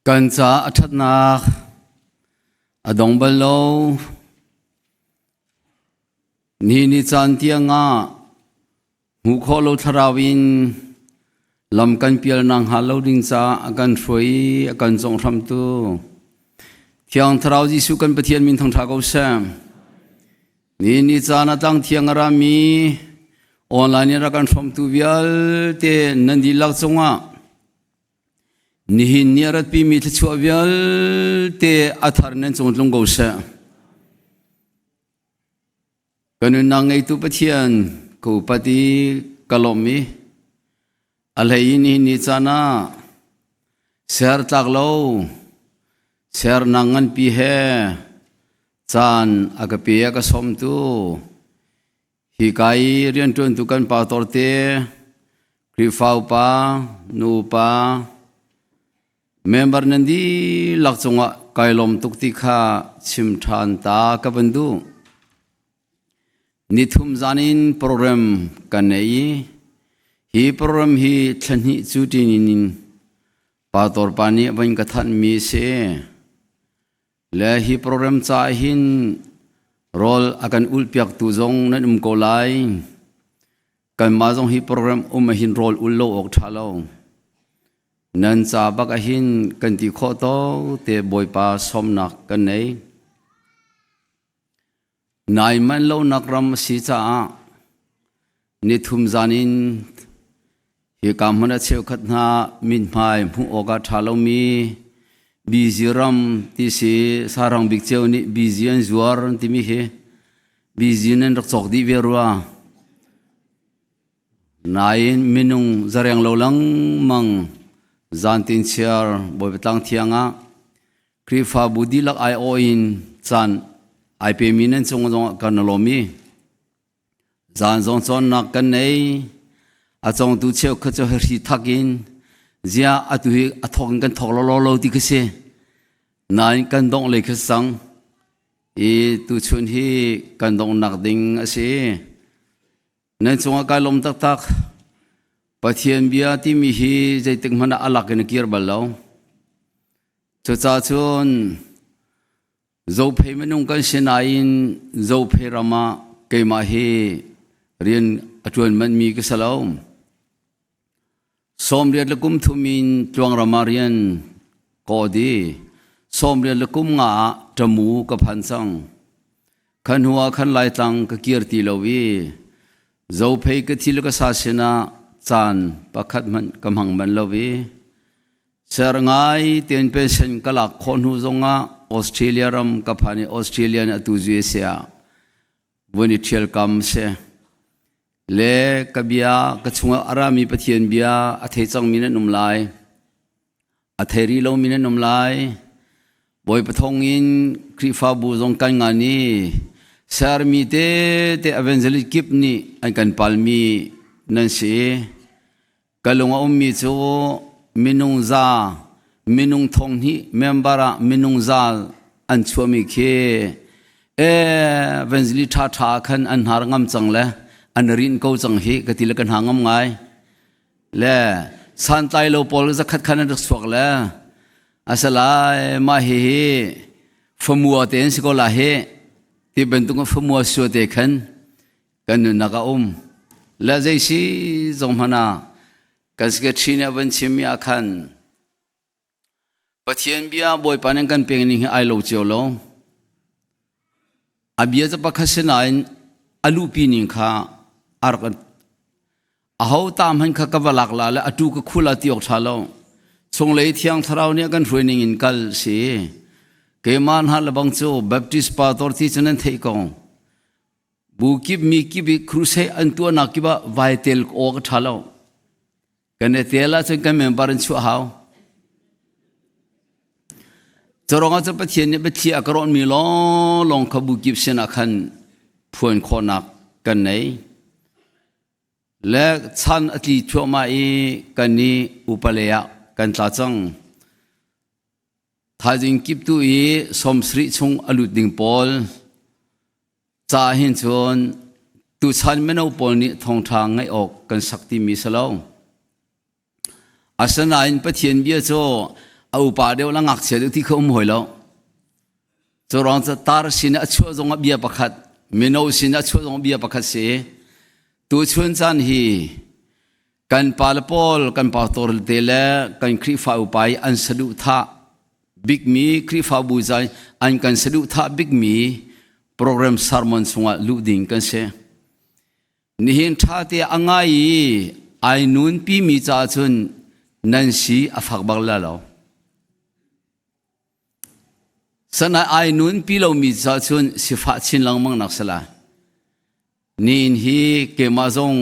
Kan ca a ṭhatnak a dong bal lo. Ni ni caan tiangah hmuh khawh lo thlarau in lam kan pial nakhnga lo ding caah a kan hruai i a kan conghhramhtu Thiang Thlarau Jesuh kan Pathian min thangṭha ko seh. Ni ni caan a tlang thiang a rami online in rak kan hrawmtu vialte nan dihlak cungah Nihin ni a ratpimi thluachuah vialte a thar nan cung tlung ko seh. Ka nunnak ngeitu Pathian ka upat i ka lawmh i a hlei in nihin ni caan ah ser tlak lo sernak nganpi he caan a ka pe a ka sawmtu Hika i rianṭuantu kan pastor te, Khrihfa upa, nu upa, member nan dihlak cungah kai lawm tuk ti kha chim ṭhan ta ka van duh. Nithum zan in program kan nei i hi program hi thla hnih cu ṭin in pastor pa nih a van ka thanhmi a si. Le hi program caah hin rawl a kan ulhpiaktu zong nan um ko lai. Kanmah zong hi program um ahhin rawl ul lo awk ṭha lo. Nan ca bak ahhin kan ti khawh to te Bawipa sawmnak kan nei. Nai manh lonak ram a si caah nithum zan in hika hmun a cheukhat hna mithmai hmuh awk ah ṭha lomi bizi ram ti si sarang bik cio nih bizi an zuar an timi hi bizi nan rak cawk dih ve rua. Nain minung zareng lo lengmang zantin chiar Bawipa tlang thiang ah Khrihfabu dihlak aiawh in caan ai pemi nan cung zongah kan i lawm i zan zong cawnnak kan nei. A congtu cheukhat cu hri thak in zia atu hi a thawk in kan thawk lo lo ti khi si. Nain kan dongh lei khi sang i tuchun hi kan donghnak ding a si. Nan cungah kai lawm taktak. Pathian bia timi hi zeitik hmanh ah a lak in a kir bal lo. Cucaah cun Zophei minung kan si nain Zophei ram ah keimah hi rian a ṭuan manhmi ka si lo. 80 le kum thum in Tluangram ah rian ka awt i 80 le kum nga ah Ṭamu ka phan cang. Kha hnu ah khan Laitlang ka kir ti lo i Zophei ka thi le ka sa sinah caan pakhat hmanh ka hmang manh lo i Ser ngai tein pension ka lak khawh hnu zongah Australia ram ka phan i Australia nih atu USA ah vun i ṭhial kam si. Le ka bia ka chungah a rami Pathian bia a thei cangmi nan um lai. A thei rih lomi nan um lai. Bawipa thawng in Khrihfabu zong kan ngan i sermi tete evangelist kip nih an kan palmi nan si. Ka lung a ummi cu minung za, minung thong hnih member ah minung za an chuahmi khi evangelist ṭhaṭha khan an hnar ngam cang le an rin ko cang hi ka ti le ka hna ngam ngai. Le santlai lo pawl zakhat khan an rak chuak le asalai mah hihi famua te an si ko la hi ti bantuk famua sua te khan kan nunnak a um le zei si zong hmanh ah kan secretary nih a van chimmi ah khan Pathian bia Bawipa nih kan pek ning hi ai lo cio lo. A bia cu pakhat sinain a luhpi ning kha a rak a ho ta hmanh kha ka va lak la le atu ka khula ti awk ṭha lo. Chunglei Thiang Thlarau nih a kan hruai ning in kal si. Keimah hna le bang cu Baptist pastor ti cu nan theih ko. Bu kip mi kip i crusade an tuahnak kip ah vai tel awk a ṭha lo. Kan i tel ahcun kan member in chuah hau. Carong ah cun Pathian nih biathli a ka rawnmi lawnglawng kha bu kip sinah khan phuan khawhnak kan nei. Le chan a tli thluahmah i kan i upale ah kan tla cang. Thaizing kip tu i 70 chung a lut ding pawl ca hin cun tuchan mino pawl nih thawngṭha ngaih awk kan sak timi si lo. Asinain Pathian bia cu A upa deuh la ngakchia deuh ti kha um hoi lo. Cu ruang cu tar sin a chuah zong ah bia pakhat, mino sin a chuah zong bia pakhat si. Tu chun caan hi kan pa le pawl, kan pastor te le kan Khrihfa upa i an saduhthah bikmi Khrihfabu zai an kan saduhthah bikmi program sermon chungah luh ding kan si. Nihin ṭha te a ngai i ai nunpi mi caah cun nan si a fak bak la lo. Sanai ai nunpi lomi caah cun sifah chin lengmang nak si lai. Nihin hi keimah zong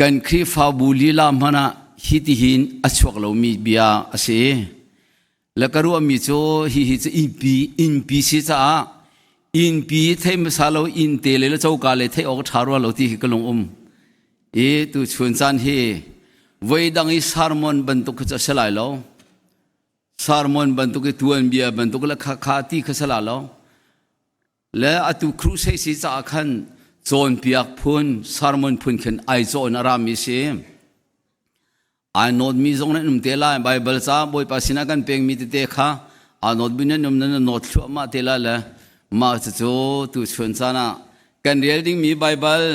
kan Khrihfabu lila hmanh ah hitihin a chuak lomi bia a si. Le ka ruahmi cu hihi cu innpi innpi si caah innpi thei hmasa lo inn te le le coka le theih awk a ṭha rua lo ti hi ka lung um. I tu chun caan hi voi dang i sermon bantuk khi cu a si lai lo. Sermon bantuk i tuanbia bantuk le kha kha ti kha si la lo. Le atu crusade si caah khan cawnpiak phun sermon phun khin ai cawn a rami si. Ai nawtmi zong nan um te lai. Bible ca Bawipa sinah kan pekmi tete kha aa nawt bu nan um nan nawt thluahmah te lai le mah cucu tu chun caan ah kan rel dingmi Bible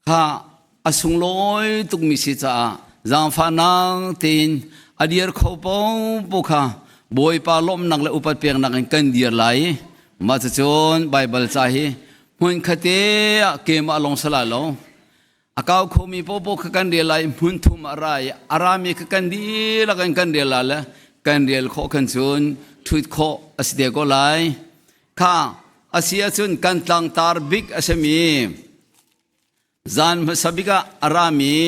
kha a sunglawi tukmi si caah zaangfahnak tein a dir kho paohpaoh kha Bawipa lawmhnak le upat peknak in kan dir lai i mah cucun Baibal ca hi hmun khate ah keimah lawng si lai lo a kau khomi paohpaoh kha kan rel lai hmun thum a ra i a rami kha kan dihlak in kan rel lai le kan rel khawh khan cun ṭhut khawh a si te ko lai kha a si ahcun kan tlangtar bik a simi Zan hmasa bik ah a rami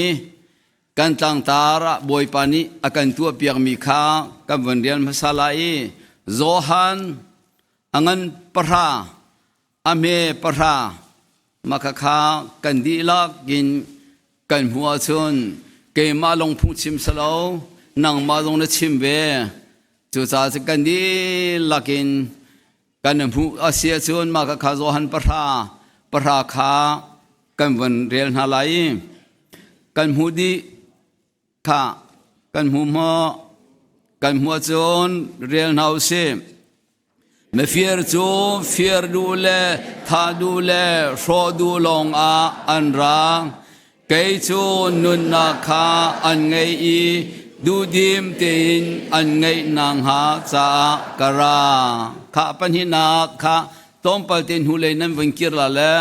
kan tlangtar ah Bawipa nih a kan tuahpiakmi kha kan von rial hmasa lai i Johan a ngan pahra, a hme pahra, mah khakha kan dihlak in kan hmuh ahcun keimah lawng phungchim si lo, nangmah zong na chim ve. Cucaah cu kan dihlak in Kan hmuh a si ahcun mah kha Johan pahra pahra kha kan von rel hna lai i kan hmuh dih kha kan hmu maw? Kan hmuh ahcun rel hna u sih. Mifir cu fir duh le thah duh le hrawh duh lawngah an ra. Kei cu nunnak kha an ngei i duhdim tein an ngeih nakhnga caah ka ra. Kha pahnihnak kha tlawmpal te hnulei nan vun kir la le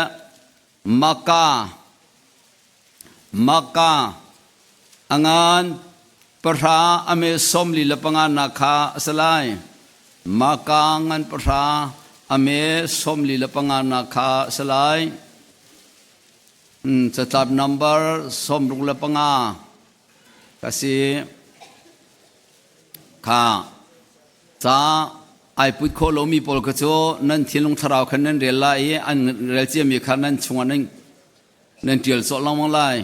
Maka Maka a ngan pahra a me 45 nak kha a si lai. Maka ngan pahra a me 45 nak kha a si lai. Catlap number 65 ka si. Kha ca ai put khawh lomi pawl kha cu nan thinlung thlarau khan nan rel lai i an rel ciami kha nan chungah nan nan ṭial cawh lengmang lai.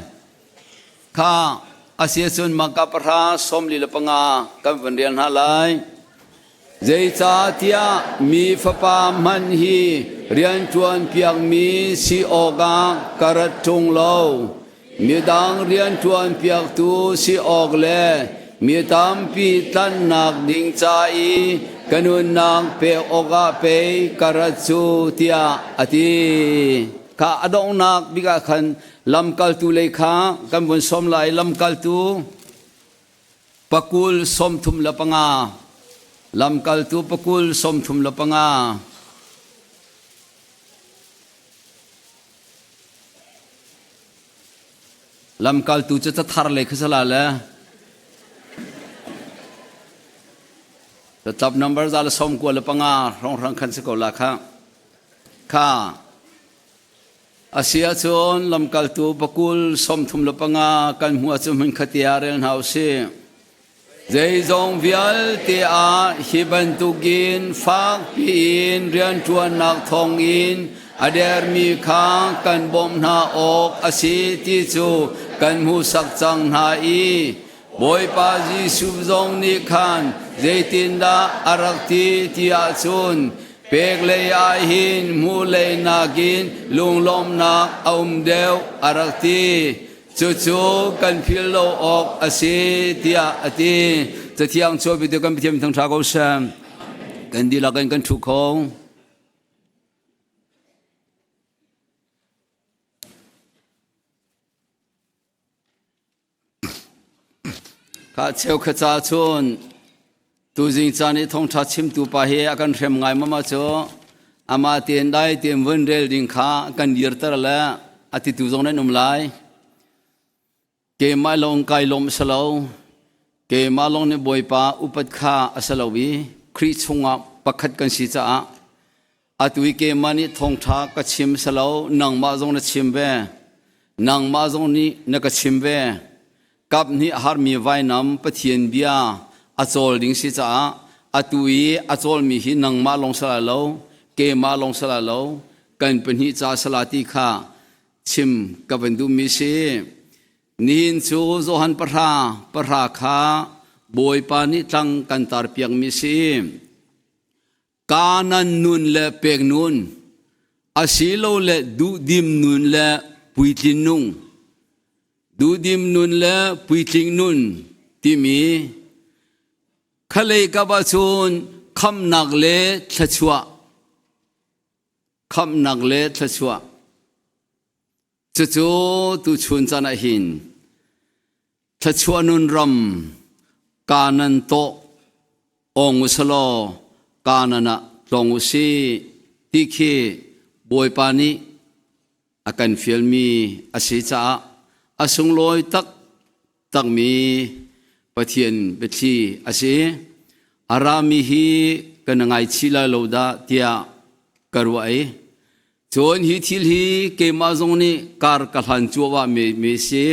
Kha a si ahcun Maka pahra 45 kan van rel hna lai. Zeicahtiah mi Fapa hmanh hi rianṭuan piakmi si awkah ka rat ṭung lo. Midang rianṭuan piaktu si awk le mi tampi tlanhnak ding ca i ka nunnak pek awkah pei ka rat cu, tiah a ti. Kha a donghnak bik ah khan lamkaltu lei kha kan vun sawm lai. Lamkaltu Pakul 35 Lamkaltu pakul 35 Lamkaltu cu cathar lei kha sala le catlap number za le 95 hrawnghrang khan si ko la kha kha A si ahcun lamkaltu pakul 35 kan hmuh ahcun hmunkhat ah rel hna u sih. Zeizong vialte ah hi bantukin fakpi in rianṭuannak thawngin a dermi kha kan bawmh hna awk a si ti cu kan hmuhsak cang hna i Bawipa Jesuh zong nih khan zeitindah a rak ti ti ahcun Pek lei ah hin hmuh lei nakin lunglawmhnak a um deuh a rak ti. Cucu kan philh lo awk a si tiah a ti. Cathiang chuahpi tu kan Pathian thangṭha ko seh. Kan dihlak in kan ṭhu kho. Kha cheukhat ca cun tuzing caan i thawngṭha chimtu pa hi a kan hrem ngai mama cu amah tein dai tein vun rel ding kha kan dirter le a titu zong nan um lai. Keimah lawng kai lawm a si lo. Keimah lawng nih Bawipa upat kha a si lo i Khrih chungah pakhat kan si caah atu i keimah nih thawngṭha ka chim si lo, nangmah zong na chim ve. Nangmah zong nih na ka chim ve. Kap nih a harmi vainam Pathian bia a cawl ding si caah atu i a cawlmi hi nangmah lawng si lai lo, keimah lawng si lai lo, kan pahnih ca si la ti kha chim ka van duhmi si. Nihin cu Johan pahra pahra kha Bawipa nih tlang kan tarpiakmi si. Kanan nun le pek nun, asilole duhdim nun le puitlin nung, duhdim nun le puitling nun timi khalei kap ahcun khamnak le thluachuah, khamnak le thluachuah. Cucu tuchun caan ah hin thluachuah nun ram Kanan tawh ong usalaw Kanan ah tlawng usih ti khi Bawipa nih a kan fialmi a si caah a sunglawi taktakmi Pathian biathli a si. A rami hi kan ngaichih lai lo dah tiah ka ruah i Cun hi thil hi keimah zong nih kar ka hlan cuahmah mi mi si.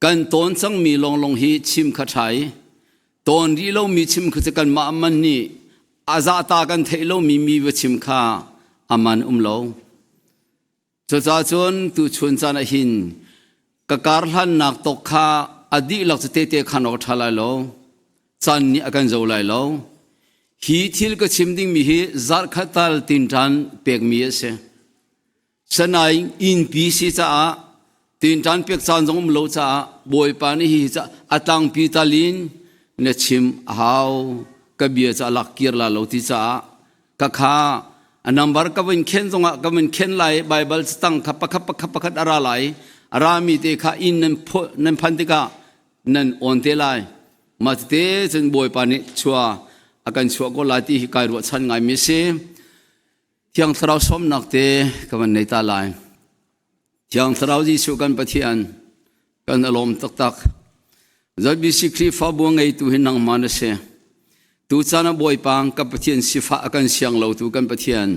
Kan tawn cangmi lawnglawng hi chim kha ṭha i tawn rih lomi chim kha cu kanmah man nih a zahta kan theih lomi mi va chim kha a man um lo. Cucaah cun tuchun caan ah hin ka kar hlannak tawk kha a dihlak cu tehte khan awk a ṭha lai lo. Caan nih a kan zo lai lo. Hi thil ka chim dingmi hi zarhkhat tal tinṭan pekmi a si. Sanain innpi si caah tinṭan pek caan zong um lo caah Bawipa nih hi ca a tlangpi tal in na chim a hau. Ka bia ca lak kir la lo ti caah ka kha a number ka vun khen zongah ka vun khen lai Bible tang kha pakhat pakhat pakhat a ra lai a rami te kha inn nan nan phan tikah nan on te lai mah tete cun Bawipa nih chua a kan chuah ko lai ti hi kai ruahchan ngai mi si Thiang Thlarau sawmnak te ka van nei ta lai Thiang Thlarau Jesuh kan Pathian kan alawm taktak. ZBC Khrihfabu ngeitu hi nangmah na si. Tu caan ah Bawipa ka Pathian sifah a kan siang lo tu kan Pathian.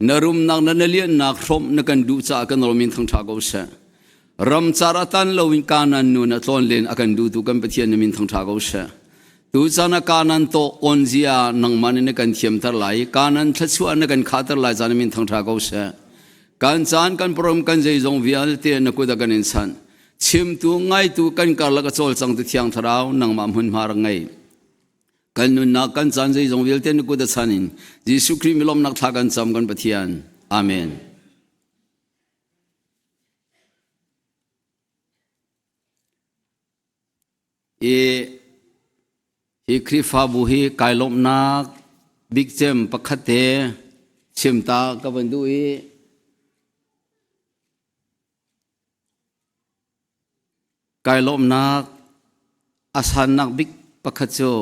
Na rumnak na na liannak hrawmh na kan duh caah kan rawm in thangṭha ko seh. Ramcar a tan lo in Kanan nun a tlawn len a kan duhtu kan Pathian na min thangṭha ko seh. Tu caan ah Kanan tawh onzia nangmah nih na kan thiamter lai. Kanan thluachuah na kan khahter lai caan na min thangṭha ko seh. Kan caan kan program kan zeizong vialte na kut ah kan in chanh. Chimtu ngaitu kan karlak a cawlcang tu Thiang Thlarau nangmah hmunhma rak ngei. Kan nunnak kan caan zeizong vialte na kut a chan in Jesuh Khrih milawmnak thla kan cam kan Pathian. Amen. I hi Khrihfabu hi kai lawmhnak bik cem pakhat te chim ta ka van duh i kai lawmhnak a sannak bik pakhat cu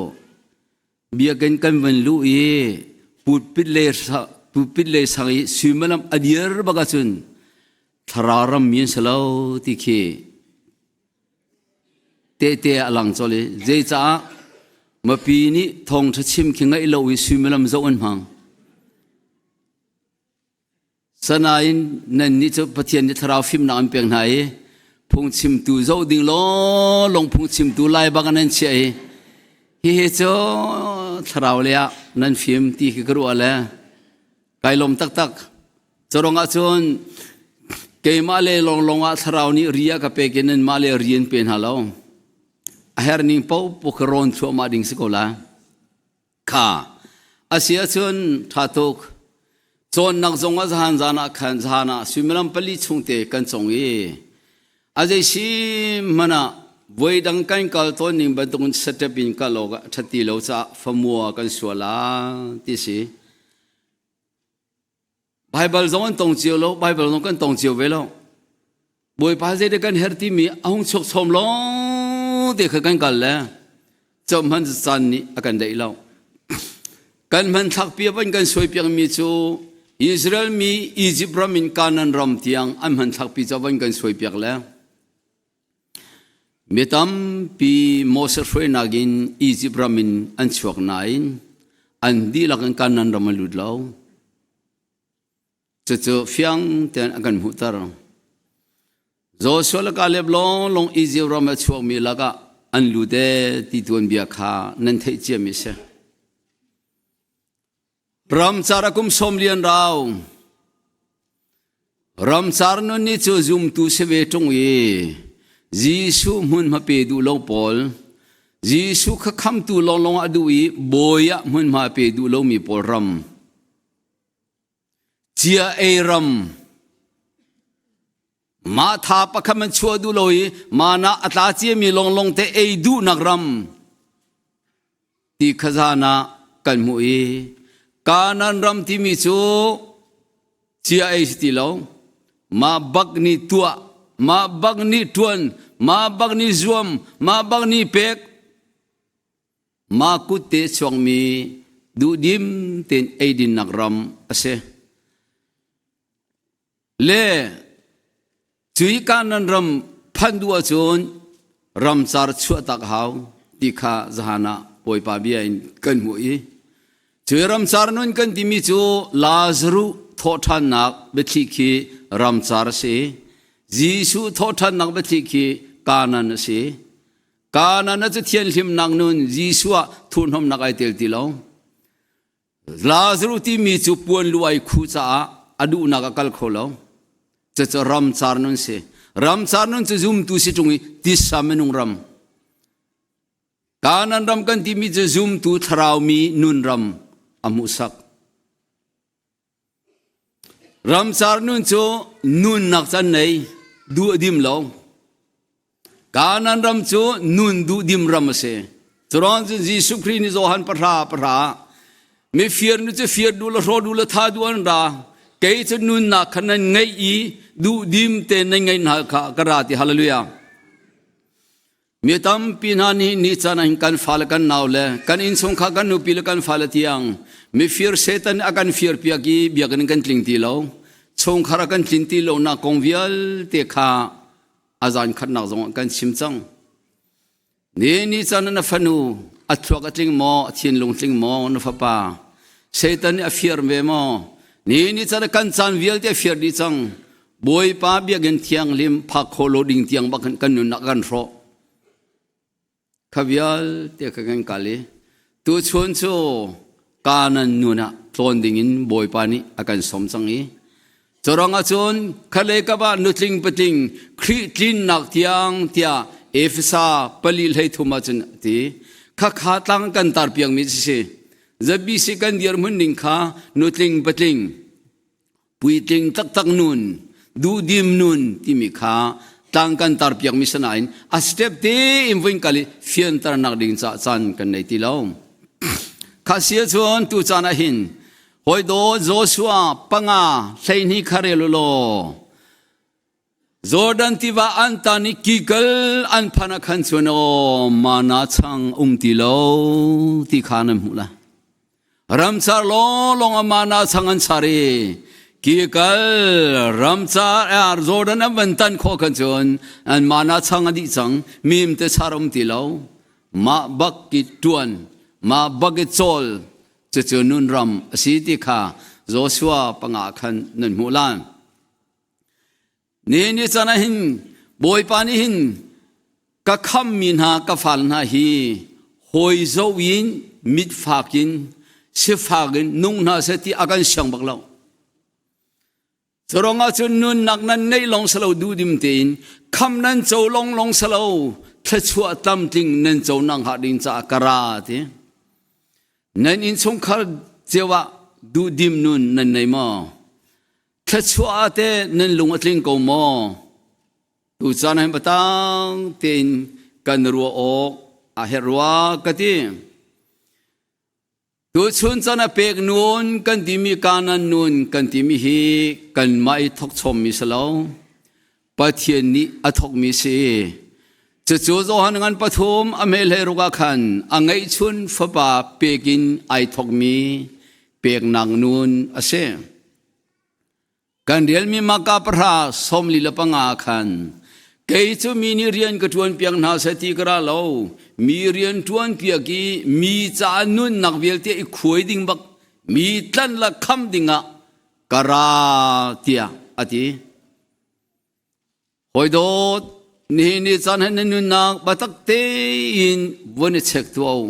biakinn kan van luh i pulpit le pulpit le sang i suimilam a dir bak ahcun thlarau ram mi an si lo ti khi Tehte a lang colh i zeicah mipi nih thawngṭha chim khi ngaih lo i suimilam zoh an hmang. Sanain nannih cu Pathian nih thlarau fimnak an pek hna i phungchimtu zoh ding lawnglawng phungchimtu lai bak nan chiah i hihi cu thlarau lei ah nan fim ti khi ka ruah le kai lawm taktak. Cu ah cun keimah le lawnglawng ah thlarau nih ri a ka pek i nanmah le ri an pe hna lo. A herh ning paoh ka rawn thluahmah ding si ko la. Kha a si ahcun ṭha tuk. Cawnnak zong ah zahan zan ah khan zahan ah suimilam pali chung te kan cong i a zei si hmanh ah. Voidang kan kal tawn ning bantukin step in kal awk a ṭhat ti lo caah famua kan sual a ti si. Baibal zong an tong cio lo, Baibal zong kan tong cio ve lo. Bawipa zeidah kan herh timi a hung chuak chom lawng te kha kan kal le cohman caan nih a kan daih lo. Kan hmanthlak pi van kan suai piakmi cu Israel mi Egypt ram in Canaan ram tiang an hmanthlak pi cu van kan suai piak le Mi tampi Moses hruainak in Egypt ram in an chuak nain an dihlak in Kanaan ram an lut lo. Cucu fiang tein a kan hmuhter. Joshua le Caleb lawnglawng Egypt ram a chuakmi lakah an lut ee ti tuanbia kha nan theih ciami a si. Ramcar a kum sawm lian rau. Ramcar nun ni cu zumtu si ve ṭung i Jesuh hmunhma pe duh lo pawl, Jesuh kha khamtu lawnglawng a duh i bawi ah hmunhma pe duh lomi pawl ram. Cia ei ram. Mah tha pakhat man chuah duh lo i mana a tla ciami lawnglawng te ei duhnak ram. Ti khazan ah kan hmuh i Kanan ram timi cu cia ei si ti lo. Mah bak nih tuah, mah bak nih ṭuan, mah bak nih zuam, mah bak nih pek, mah kut te chuakmi duhdim tein eidinnak ram a si. Le cui Kanan ram phanh duh ahcun ramcar chuahtak hau ti kha zahan ah Bawipa bia in kan hmuh i cui ramcar nun kan timi cu Lazaruh thawhṭhannak biathli khi ramcar a si. Jesuh thawhṭhannak biathli khi Kanan a si. Kanan cu thianhlimnak nun Jesuh ah thurhnomnak ai tel ti lo. Lazaruh timi cu puan lu ai khuh caah a duhnak a kal kho lo. Cucu ramcar nun si. Ramcar nun cu zumtu si ṭung i tisa minung ram. Kanan ram kan timi cu zumtu thlaraumi nun ram a hmuhsak. Ramcar nun cu nunnak can nei duh a dim lo. Kanan ram cu nun duh dim ram a si. Curuang cun Jesuh Khrih nih Johan pahra pahra mifir nu cu fir duh le hraw duh le tha duh an ra. Kei cu nunnak kha nan ngeih i duh dim te nan ngeih hna kha ka ra ti hallelujah. Mi tampi hna nih ni caan ah kan fale kan nau le kan innchungkhar kan nupi le kan fale tiang mifir Satan a kan fir piak i biakinn kan tling ti lo chungkhar a kan tlin ti lo nak kong vialte kha a zan khatnak zong kan chim cang. Ni ni caan na fanu a thluak a tling maw a thinlung tling maw na fapa Satan nih a fir ve maw ni ni caan kan caan vialte a fir dih cang Bawipa biakinn thianghlim phak kho lo ding tiang bak kan nunnak kan hrawh. Kha vialte kha kan kal i tuchun cu Kanan nun ah tlawn ding in Bawipa nih a kan sawm cang i Curang ahcun khalei kap ah nutling patling Khrih tlinnak tiang tiah Efesa pali hlei thum ahcun a ti. Khakha tlang kan tar piakmi si. ZBC kan dirhmun ning kha nutling patling puitling taktak nun duhdim nun timi kha tlang kan tar piakmi sanain a step te in voin kal i fianternak ding ca caan kan nei ti lo kha sia cun tu caan ah hin hoi do Joshua panga hleihnih kha rel law Jordan tiva an tan i kikal an phan ah khan cun aw mana chang um ti lo ti kha nan hmuh lai Ramcar lawnglawng a mana chang an char i kikal ramcar ar Jordan an van tan khawh khan cun an mana chang a dih cang mim te char um ti lo mah bak ki tuan mah bak i cawl cucu nun ram a si ti kha Joshua panga khan nan hmuh lan Ni ni can ah hin Bawipa nih hin ka khammi hna ka fal hna hi hawi zoh in mitfak in sifak in nung hna seh ti a kan siang bak lo. Curuang ah cun nunnak nan neih lawng salo duhdim tein kham nan co long long salo thluachuah tlamtling nan co nak hnga ding caah ka ra ti. Nan innchungkhar cio ah duhdim nun nan nei maw? Thluachuah ah teh nan lung a tling ko maw? Tucaan ah hin biatang tein kan ruah awk a herh rua ka ti. Tuchun chan a pek nun kan timi kanan nun kan timi hi kanmah i thok chommi si lo. Pathian nih a thokmi si. Cucu Johan ngan pathum a hme ruk ah khan a ngeihchun fapa pek in ai thokmi peknak nun a si. Kan relmi Maka pahra 45 khan kei cu mi nih rian ka ṭuan piak hna seh ti ka ra lo. Mi rian ṭuan piak i mi caah nunnak vialte i khuai ding bak mi tlanh le kham dingah ka ra tiah a ti. Hawi dawt, nihin ni caan he na nunnak biatak tein vun i check tuah u.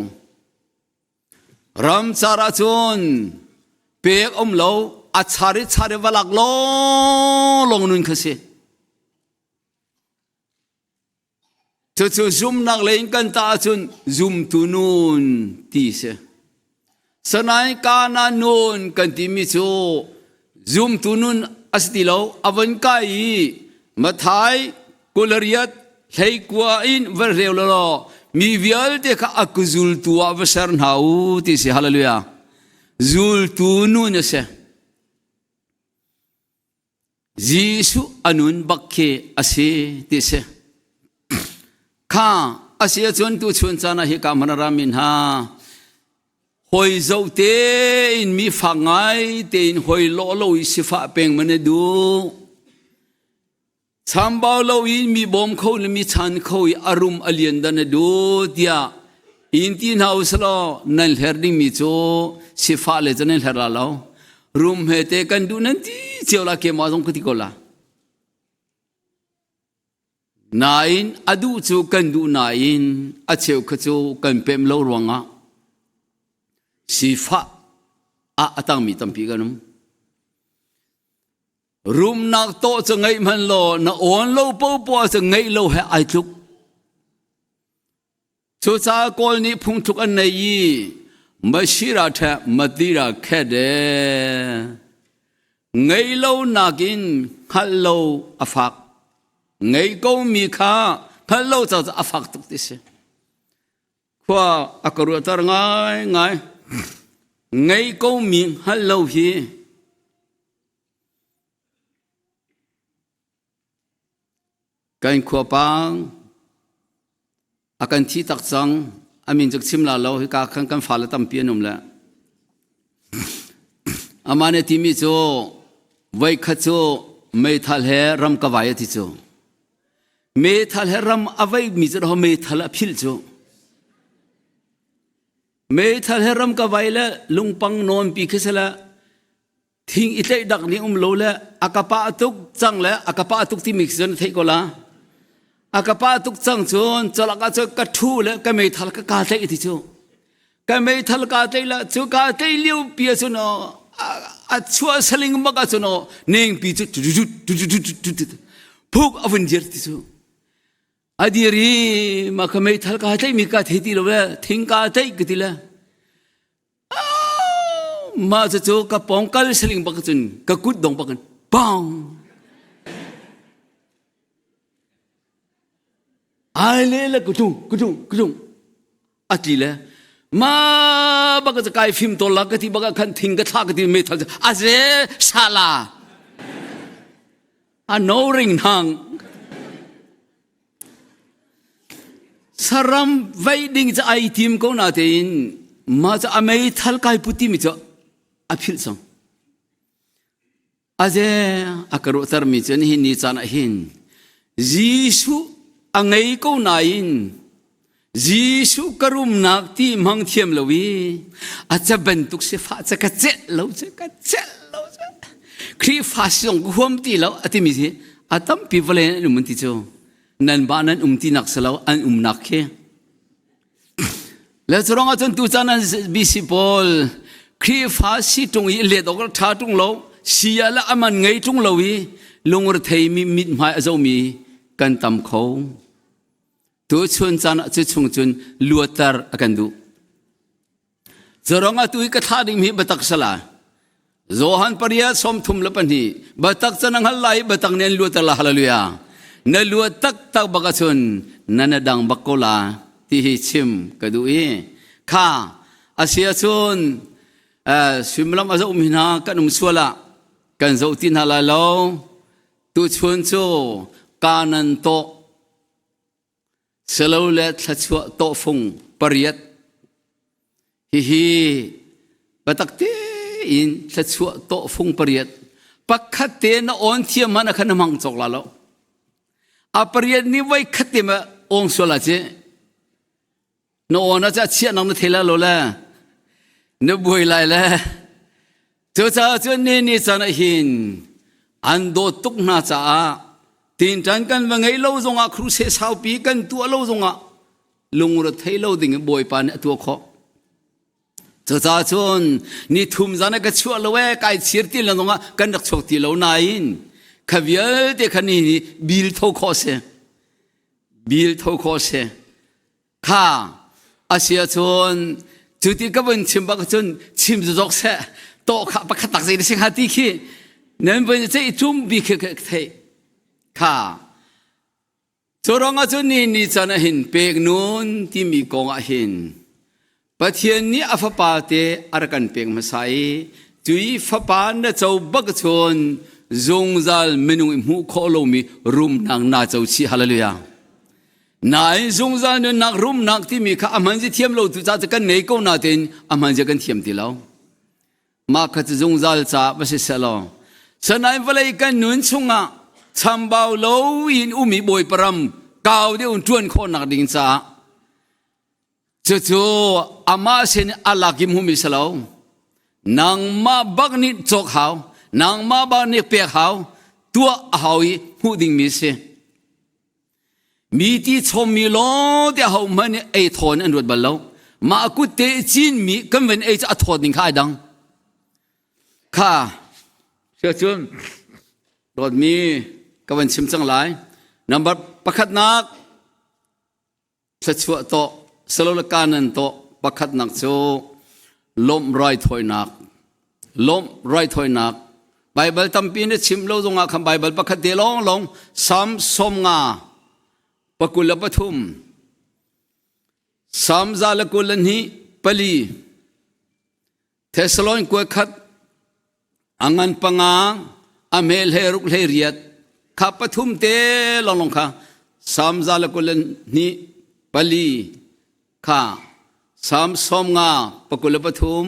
Ramcar ahcun pek um lo, a char i char i va lak lawnglawng nun kha si. Cucu zumnak lei in kan tah ahcun zumtu nun ti si. Sanain Kana nun kan timi cu zumtu nun a si ti lo, a von kai i Mathai kulariat hleikua in va reu law mi vialte kha a zultu ah va ser hna u ti si. Hallelujah. Zultu nun a si. Jesuh a nun bak khi a si ti si. Kha a si ahcun tu chun caan ah hi ka hman a rami hna Hawi zoh tein mi fak ngai tein hawi lawh lo i sifah peng man na duh. Chambau lo in mi bawm kho le mi chan kho i a rum a lian dan na duh tiah in ti hna u selaw nan hler dingmi cu sifah le cu nan hler la lo. Rum he te kan duh nan ti cio la keimah zong ka ti ko la. Nain a duh cu kan duh nain a cheu kha cu kan pem lo ruangah sifah ah a tangmi tampi kan um. Rumnak tawh cu ngeih hmanh law na awn lo popoah cu ngeih lo he ai tluk. Cucaah Kawl nih phungthluk an nei i Mashira ṭheh matira khet e ngei lo nakin hngalh lo a fak ngei ko mi kha hngalh lo ca a fak tuk ti si khua a ka ruahter ngai ngai ngei ko mi hngalh lo hi Kan khuapang a kan thi tak cang. A min cu chim la lo hika khan kan fale tampi an um le. Amah nih timi cu voikhat cu meithal he ram ka vai a ti cu. Meithal he ram a vai mi cu meithal a philh cu. Meithal he ram ka vai le lungpang nawn pi khi sala thing i tlaih dak nih um lo le a ka pah tuk cang le a ka pah tuk timi khi cun theih ko la a ka pah tuk cang cun cawlak ah cun ka ṭhu le ka meithal ka ka tlaih ti cu ka meithal ka tlaih la cu ka tlaih lio pi ah cun a chuah saling bak ah cun nengpi cu phuk a vun dir ti cu a dir i ma ka meithal ka tlaih mi ka thei ti lo le thing ka tlaih ka ti le Mah cucu ka pawng kal saling bak cun ka kut dong bak in pong ai le le kutung kutung kutung a ti le ma bak cu kai fim tawl la ka ti bak ah khan thing ka thla ka ti meithal cu a ze sala a no ring nang Saram veih ding cu ai tim ko natein mah cu a meithal kai put timi cu a philh cang. Aze a ka ruahtermi cu nihin ni caan ah hin Jesuh a ngei ko nain Jesuh ka rumnak ti hmang thiam lo i a ca bantuk sifah ca ka celh lo ca ka celh lo ca Khrihfa si zong ka huam ti lo a timi hi a tampi vawlei an um an ti cu nan ba nan um ti nak si lo an umnak khi le curang ahcun tu caan an BC pawl Khrihfa si ṭung i let awk ṭha ṭung lo si ah le aman ngei ṭung lo i lungrethei mi mithmai a zomi kan tam kho tu chun caan ah cu chung cun luatter a kan duh Curang atu i ka thlah ding hi biatak sala. Johan pariat 32 biatak cu na hngal lai biatak nih an luater la hallelujah. Na luat taktak bak ahcun nan a dang bak ko la ti hi chim ka duh i kha a si ahcun suimilam a zoh mi hna kan um sual ah kan zoh ti hna lai lo. Tuchun cu kanan tawh silole thluachuah tawhfung pariat hihi biatak tein thluachuah tawhfung pariat pakhat te na awn thiam hmanh ah khan na hmang cawk la lo. A pariat ni voi khat te ma ong sual ah ci na awn ah chiah nak na thei la lo le na buai lai le. Cucaah cun ni ni caan ah hin an dawt tuk hna caah tinṭan kan va ngeih lo zongah crusade saupi kan tuah lo zongah lungre thei lo ding in Bawipa nih a tuah khawh. Cucaah cun ni thum zan ah ka chuah lo ee kai chir ti lo zongah kan rak chuak ti lo nain kha vialte kha ni ni bil tho khawh si. Bil tho khawh si. Kha a si ahcun cu ti ka vun chim bak cun chim zok seh tawh kha pakhat tak zei na si hnga ti khi nan vun ceih cum bi khi ka theih kha. Cu ruangah cun ni ni can ah hin pek nun timi kong ah hin Pathian nih a fapa te a rak kan pek hmasa i cui fapa na co bak cun zungzal minung i hmuh khawh lomi rumnak na co chih. Hallelujah. Nain zungzal nunnak rumnak timi kha a hman zi thiam lo tu ca cu kan nei ko natein a hman zia kan thiam ti lo. Mah kha cu zungzal ca va si selaw sanain vawlei kan nun chungah chambau lo in umi bawipa ram kau deuh in ṭuan khawhnak ding caah cucu amah sin a lak i hmumi si lo. Nangmah bak nih cawk hau, nangmah bak nih pek hau, tuah a hau i hmuh dingmi si. Mi ti chawmmi lawng te ho hmanh nih ei thawn an ruat bal lo. Mah kut te cinmi kan van ei cu a thawt ning kha ai dang. Kha cun dawtmi ka van chim cang lai. Number pakhatnak thluachuah tawh salole kanan tawh pakhatnak cu lawmh raithawinak, lawmh raithawinak. Baibal tampi na chim lo zongah khan Baibal pakhat te lawng lawng Salm 53, Salm 122, Thessalon kuai khat a ngan panga a hmel he ruk hlei riat kha pathum te lawnglawng kha Salm 122, kha Salm 53,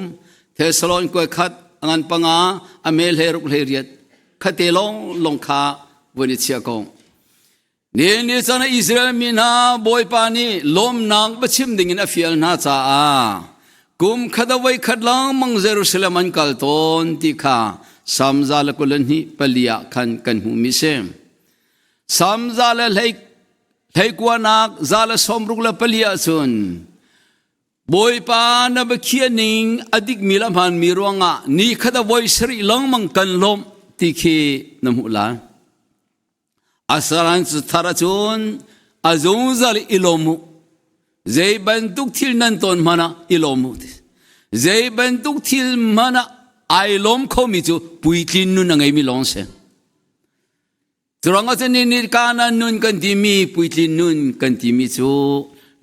Thessalon kuai khat a ngan panga a hmel he ruk hlei riat kha te lawng lawng kha vun i chiah ko. Ni ni chan ah Israel mi hna Bawipa nih lawmnak va chim dingin a fial hna caah kum khat a voi khat lengmang Jerusalem an kal tawn ti kha Salm 124 ah khan kan hmuhmi si. Salm za le hlei hleikuanak 164 ah cun Bawipa na biakhiah ning a dikmi le a hmaanmi ruangah ni khat a voi sarih lengmang kan lawmh ti khi na hmuh lai. Asaran cu thar ahcun a zungzal i lawm u. Zei bantuk thil nan ton hmanh ah i lawm u. Zei bantuk thil hmanh ah ai lawm khomi cu puitlin nun a ngeimi lawng si. Curuang ahcun ni ni kanan nun kan timi puitlin nun kan timi cu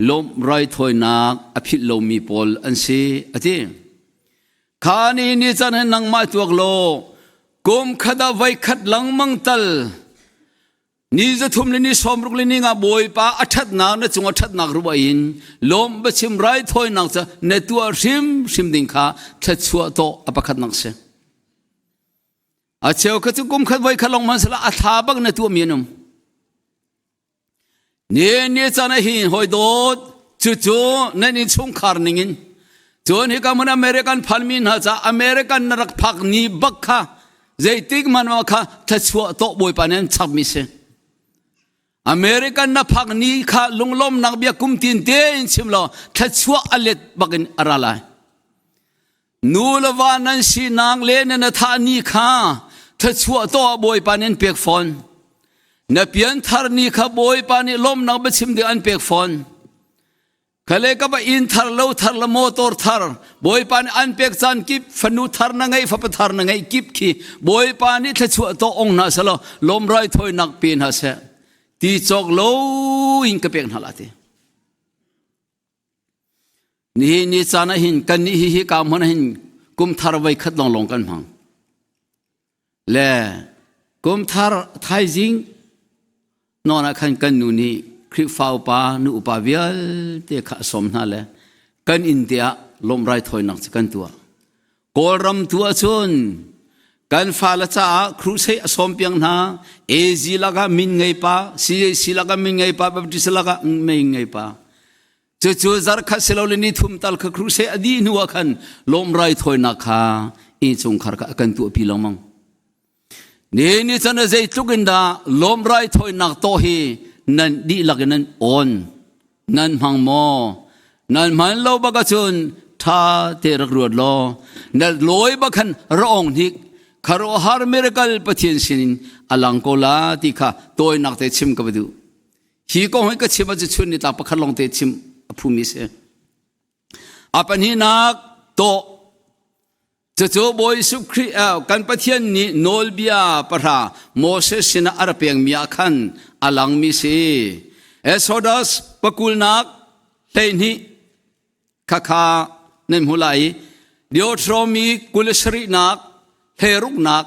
lawmh raithawinak a philh lomi pawl an si a ti. Kha ni ni can hin nangmah tuak law kum khat ah voi khat lengmang tal ni zathum le ni sawmruk le ni nga Bawipa a ṭhatnak na cung a ṭhatnak ruah in lawm biachim raithawinak cu na tuah hrimhrim ding kha thluachuah tawh a pakhatnak si. A cheu kha cu kum khat voi khat lawng hmanh sila a thla bak na tuahmi an um. Ni ni caan ah hin hawi dawt cucu nan innchungkhar ningin cun hika hmun American phanmi hna ca American na rak phak ni bak kha zeitik hmanh ma kha thluachuah tawh Bawipa nih an chapmi si. American na phak ni kha lunglawmnak bia kum tin tein chim law thluachuah a let bakin a ra lai. Nu le va nan sinak le nan thah ni kha thluachuah tuah Bawipa nih an pek fawn. Na pianthar ni kha Bawipa nih lawmnak biachim ding an pek fawn. Khale ka ba inn thar lo thar le motor thar Bawipa nih an pek caan kip fanu thar na ngeih fapa thar na ngeih kip khi Bawipa nih thluachuah tuah ong hna selaw lawm raithawinak pe hna seh. Ti cawk lo in ka pek hna la ti. Nihin ni caan ah hin kan nih hi hi ka hmun ah hin kum thar voi khat lawnglawng kan hmang. Le kum thar thaizing nawn ah khan kan nu nih Khrihfa upa nu upa vialte kha a sawm hna le kan inn te ah lawmh raithawinak cu kan tuah. Kawlram tu ahcun kan fale caah crusade a sawm piang hna. AZ lakah min ngei pa, CAC lakah min ngei pa, Baptist lakah min ngei pa. Cucu zarkhat silole ni thum tal kha crusade a dih hnu ah khan lawm raithawinak kha innchungkhar kha a kan tuahpi lengmang. Ni ni chan ah zeitluk in dah lawm raithawinak tawh hi nan dihlak in nan awn nan hmang maw? Nan hman lo bak ahcun ṭha te rak ruat law na lawi bak khan ra ong hnik khuaruahhar miracle Pathian sinin a lang ko la ti kha tawinak te chim ka va duh. Hi kong hi ka chim ahcun chun ni tlak pakhat lawng te chim a phumi si. A pahnihnak tawh Cucu Bawi Jesuh Khrih kan Pathian nih nawlbia pahra Moses sinah a ra pekmi ah khan a langmi si. Exodus pakulnak 12 khakha nan hmu lai. Deuteronomy 27nak hleiruknak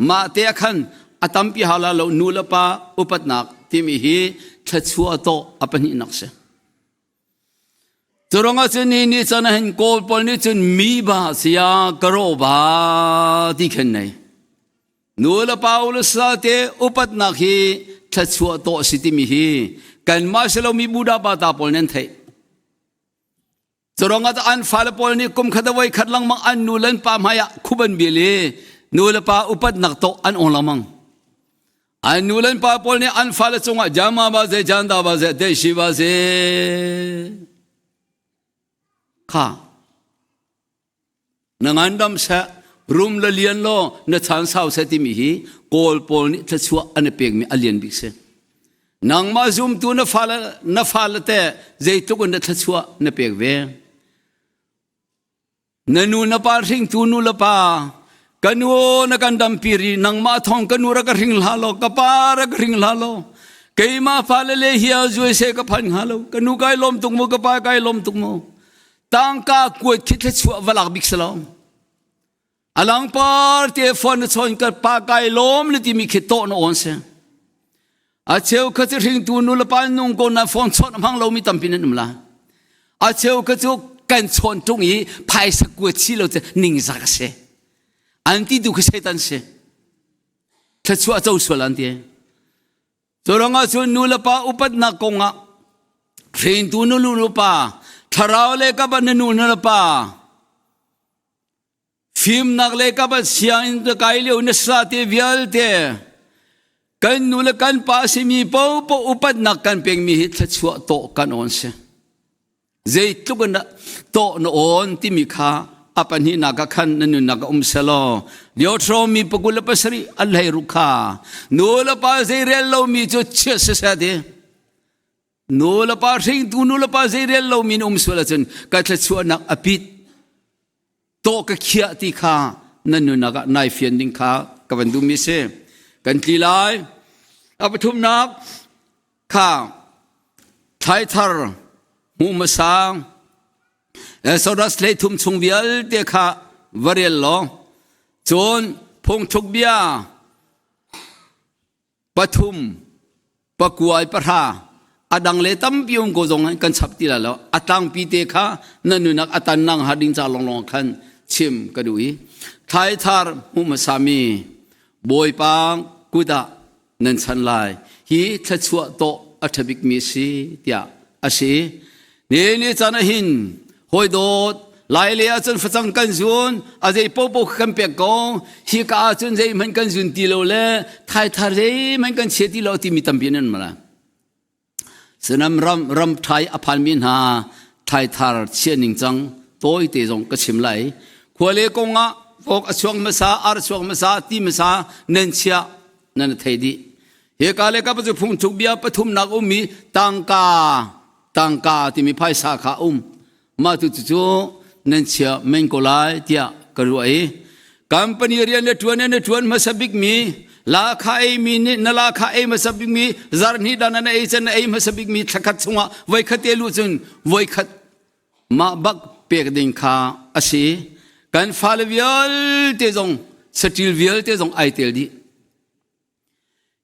mah te ah khan a tampi hala lo nu le pa upatnak timi hi thluachuah tawh a pahnihnak si. Curuangah cun ni nih cun hin Kawl pawl nih cun mi ba sia karo ba ti khen nei. Nu le pa u le sa te upatnak hi thluachuah tawh si timi hi kanmah si lomi Buddha pa ta pawl nan theih. Curuangah an fale pawl nih kum khat voi khat lengmang an nu le an pa hmai ah khup an bil i nu le pa upatnak tawh an ong lengmang. An nu le an pa pawl nih an fale cungah jama ba ze janda ba ze deshi ba ze kha na ngandam seh rum le lian law na chan sau seh timi hi kawl pawl nih thluachuah an i pekmi a lian bik si nangmah zumtu na fale na fale te zeitluk in na thluachuah na pek ve Na nu na pa hringtu nu le pa ka nu na kan dampi ri nangmah thong ka nu ra ka hring hlah law ka pa ra ka hring hlah law keimah fale le hial zuai se ka phan hnga lo ka nu kai lawm tuk mu ka pa kai lawm tuk mu tangka kuat khi thluachuah va lak bik si lo alang par te phone na chawn ka pa kai lawm le timi khi tawh na on se A cheu kha cu hringtu nu le pa nung ko na phone chawnh hmang lomi tampi nan um la. A cheu kha cu kan chawn tung i phaisa kuat si lo cu ningzak a si. An ti tu kha Satan si. Thluachuah co sual an ti. Cu ruangah cun nu le pa upatnak kongah hringtu nu le pa thlarau le ka na nu na pa Fimnak le ka bat sianginn ka kai lio na sate vialte kan nu le kan pa simi popo upatnak kan pekmi hi thluachuah tawh kan awn si. Zeitluk in tawh na awn timi kha a pahnihnak ah khan na nunnak a um selaw Deuteronomy 27 a hlei ruk kha nu le pa zei rel lomi cu chiat siseh ti nu le pa hringtu nu le pa zei rel lomi na um sual ahcun ka thluachuahnak a pit tawh ka khiah ti kha nan nunnak ah nai fian ding kha ka van duhmi si kan tli lai a pathumnak kha thlaithar hmuh hmasa Exodus 13 chung vialte kha va rel law cun phungthluk bia pathum pakuai pahra a dang le tampi um ko zong kan chap ti la lo a tlangpi te kha na nunak a tan nang ha ding ca longlong khan chim ka duh i thlaithar hmu hmasa mi bawipa kut ah nan chan lai hi thluachuah tawh a ṭhabik mi si tiah a si Ni ni caan ah hin hawi dawt lai le ahcun facang kan zun a zei popo kan pek ko hi ka ahcun zeihmanh kan zun ti lo le thaithar zeihmanh kan chia ti lo timi tampi nan mala sinam ram ram thai a phanmi hna thaithar chia ning cang tawite zong ka chim lai khuale kong ah vok a chuak hmasa ar chuak hmasa ti hmasa nan chia nan thei dih he ka le ka pa cu phungchuk bia pathumnak ummi tangka tangka timi phaisa kha um mah tu cu nan chia men ko lai tiah ka ruah i company rian le ṭuan in ṭuan hmasa bikmi Lakha ei mi nih na lakha ei hmasa bikmi zarhnih dan na ei can na ei hmasa bikmi thlakhat chungah voikhat te lu cun voikhat mah bak pek ding kha a si. Kan fale vialte zong saṭil vialte zong ai tel dih.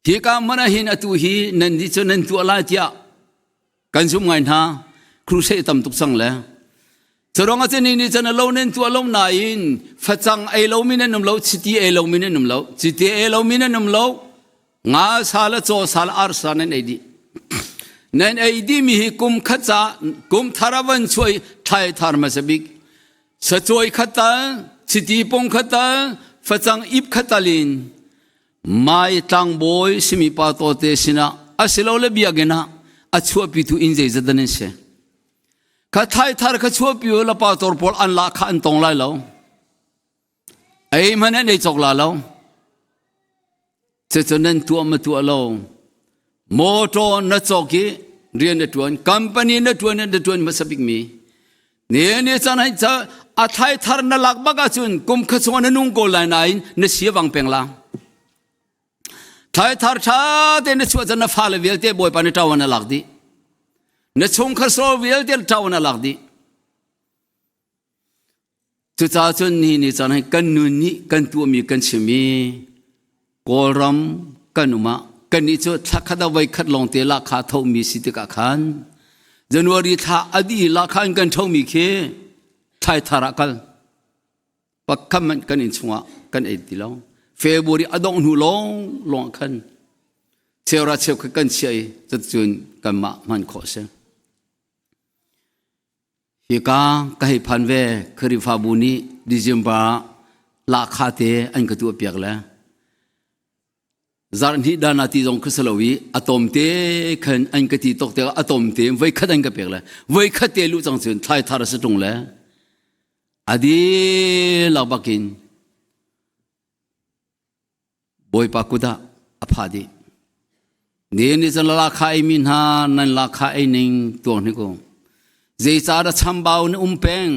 Hika hmun ah hin atu hi nan nih cu nan tuah lai tiah kan zumh ngai hna. Crusade tam tuk cang le. Curuang ah cun ni cun lo nan tuah lo nain facang ei lomi nan um lo, chiti ei lomi nan um lo, chiti ei lomi nan um lo, nga sa le caw sa le ar sa nan ei dih. Nan ei dihmi hi kum khat ca kum thar a van chuai thlai thar hmasa bik sacawi khat tal chiti pung khat tal facang ip khat tal in Mai tlangbawi simi pa tawte sinah asilole biakinn ah a chuahpitu inn zeizat dah nan si? Kha thaithar kha chuahpi u la pastor pawl an lah kha an tong lai lo. Ei hmanh an ei cawk la lo. Cucu nan tuah ma tuah lo. Motor na cawk i rian na tuan, company na tuan na tuan hmasa bikmi. Ne ne chan hai cha a thai thar na lak bak ahcun kum kha chung na nung ko lai nain na sia wang peng la. Thai thar tha te na chuah chan na fale vialte bawipa na ṭawan na lak dih. Na chungkhar so vialte ṭawan na lak dih. Cucaah cun nihin ni caan hi kan nun nih kan tuahmi kan chim i Kawlram kan um ah kannih cu thla khat ah voi khat lawngte lahkhah thomi si tikah khan January thla a dih lahkhah in kan thomi khi thlaithar ah kal pakhat hmanh kan inn chungah kan ei ti lo. February a dongh hnu lawng lawng ah khan cheura cheukhat kan chiah i cuticun kanmah hman khawh a si. Hika ka hei phan ve Khrihfabu nih December ah lahkhah te an ka tuahpiak le zarh hnih dan ah ti zong kha si lo i a tom te khan an ka ti tok te a tom te voi khat an ka pek le voi khat te luh cang cun thlai thar a si ṭung le a dihlak bakin Bawipa kut ah a pha dih. Ni ni cun lakha ei mi hna nan lakha ei ning tuang hnik u. Zeicahdah chambau na um peng?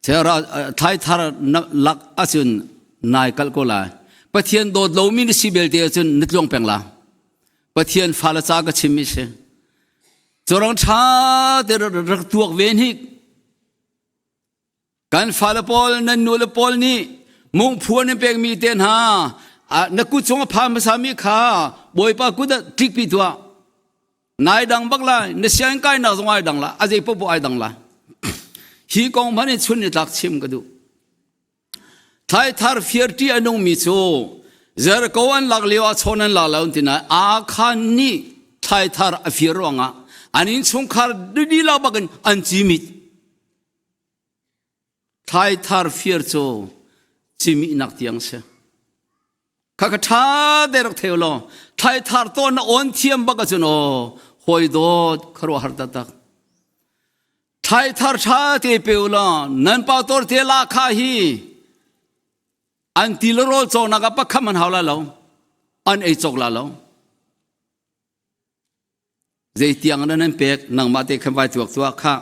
Thera thlai thar na lak ahcun nai kalh ko lai. Pathian dawt lomi na si belte ahcun na tluang peng la. Pathian fale ca ka chim mi si. Curang ṭha te rak tuak ve hnik. Kan fale pawl nan nule pawl nih mungphu an in pekmi te hna na kut chung a phan hmasami kha Bawipa kut ah ṭikpi tuah. Nai dang bak lai, na sianginn kainak zong ai dang la, a zei popo ai dang la. Hi kong hmanh in chun ni tlak chim ka duh. Thlaithar fiarṭi a nungmi cu Jericho an lak lio ah chawn an la lo ti nain Akhan nih thlaithar a fir ruangah an innchungkhar dihlak bakin an cimit. Thlaithar fir cu cimihnak tiang si. Kha ka ṭha te rak theu law thlaithar tawn na awn thiam bak ahcun aw hawi dawt khuaruahhar taktak. Thlaithar ṭha te pe u law nan pa tor te lahkhah hi an ti le rawl cawknak ah pakhat man hau lai lo an ei cawk la lo. Zeitiang dah nan pek nangmah te khan vai tuak tuah khah.